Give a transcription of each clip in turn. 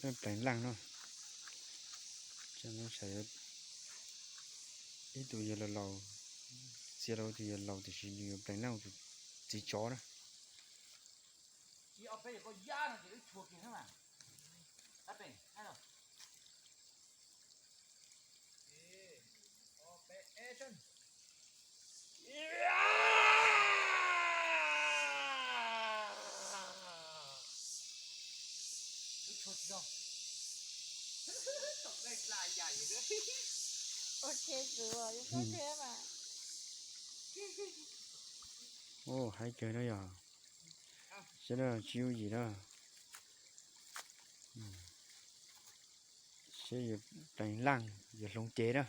Pleev laj no, ib tug yog laus laus, txia rau tus yog laus tiam sis nws yuav pleev laj tus txiv tsov na. Haib kawg na yog, saib na tsis yooj yim na. Saib yog pleev laj yog hloov cev na.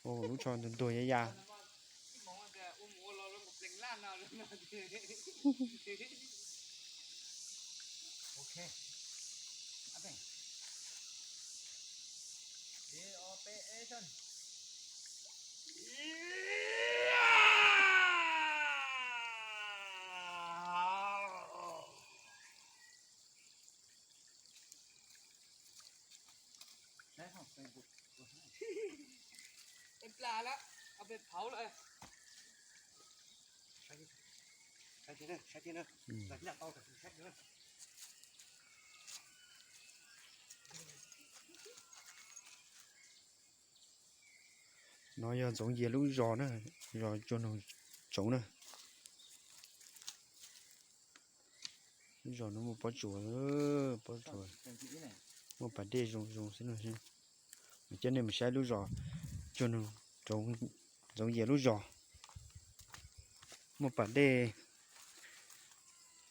Lub tsho ntuag ntuag ya ya. No yog Ntxoov Yias lub zos na, zos Tsuag Noog Tsoov na. Lub zos no muaj pob tsuas, pob tsuas, muaj pas dej zoo zoo xwb no. Coj nej mus saib lub zos Tsuag Noog Tsoov, Ntxoov Yias lub zos. Muaj pas dej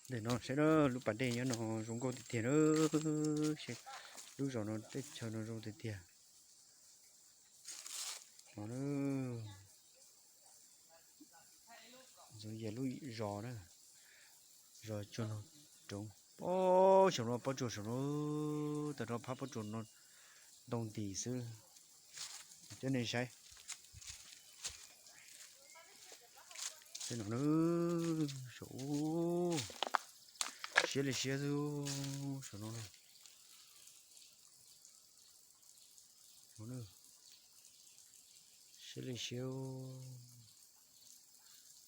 ntawm no saib na, lub pas dej nyob no zoo nkauj tiag tiag na. Lub zos no teb chaws no zoo tiag tiag. Ntxoov Yias lub zos na, zos Tsuag Noog Tsoov. Saum no pob tsuas saum no, tag nrho phab pob tsuas no ntoo ntim xwb. Coj nej saib. Saib no, saum, siab li siab xwb saum no. Siab li siab,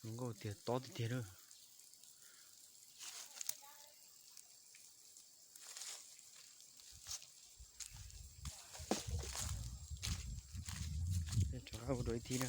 zoo nkauj tiag tob tiag tiag na. Rov qab ua dua ib thib na.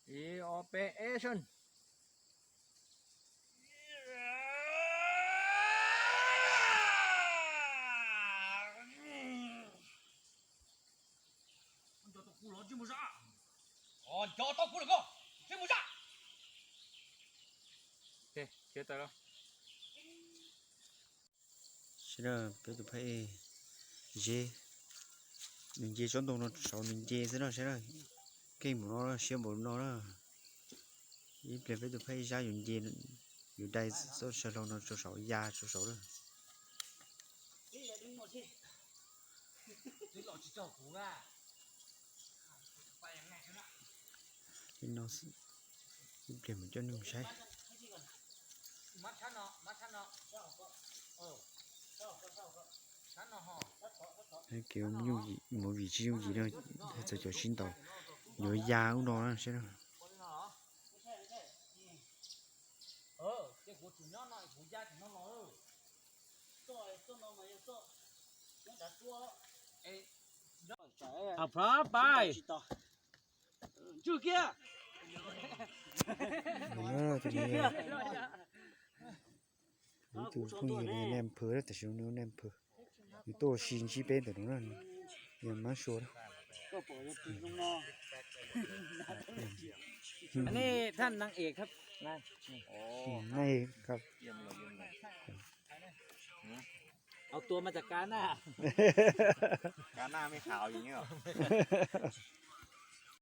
Ib ob peb action. Cov tau kuv los ntsej muag zaj. Cov tau kuv los koj ntsej muag zaj. Khiav tawm los. Saib na, peb tus phab ej Zeb, nws nce tsob ntoo no saud nws nce xwb na, saib na, keej npaum no siab npaum no na. Ib pliag peb tus phab ej Zab yuav nce, yuav dai txoj saw hlau no rau saud ya rau saud na. Ib pliag mus coj nej mus saib. Kev movie tsis yooj yim no, txawm cov sib ntaus yuav ya ub no na saib na. Tus no, ib tug phooj ywg naj phwv, tam sim no nws naj phwv, nws tuaj ua si ntsib peb ntawm no na, yog mab sua. Naj, Ao tua mas cas kab naj. Kab naj mej has o yus nyob.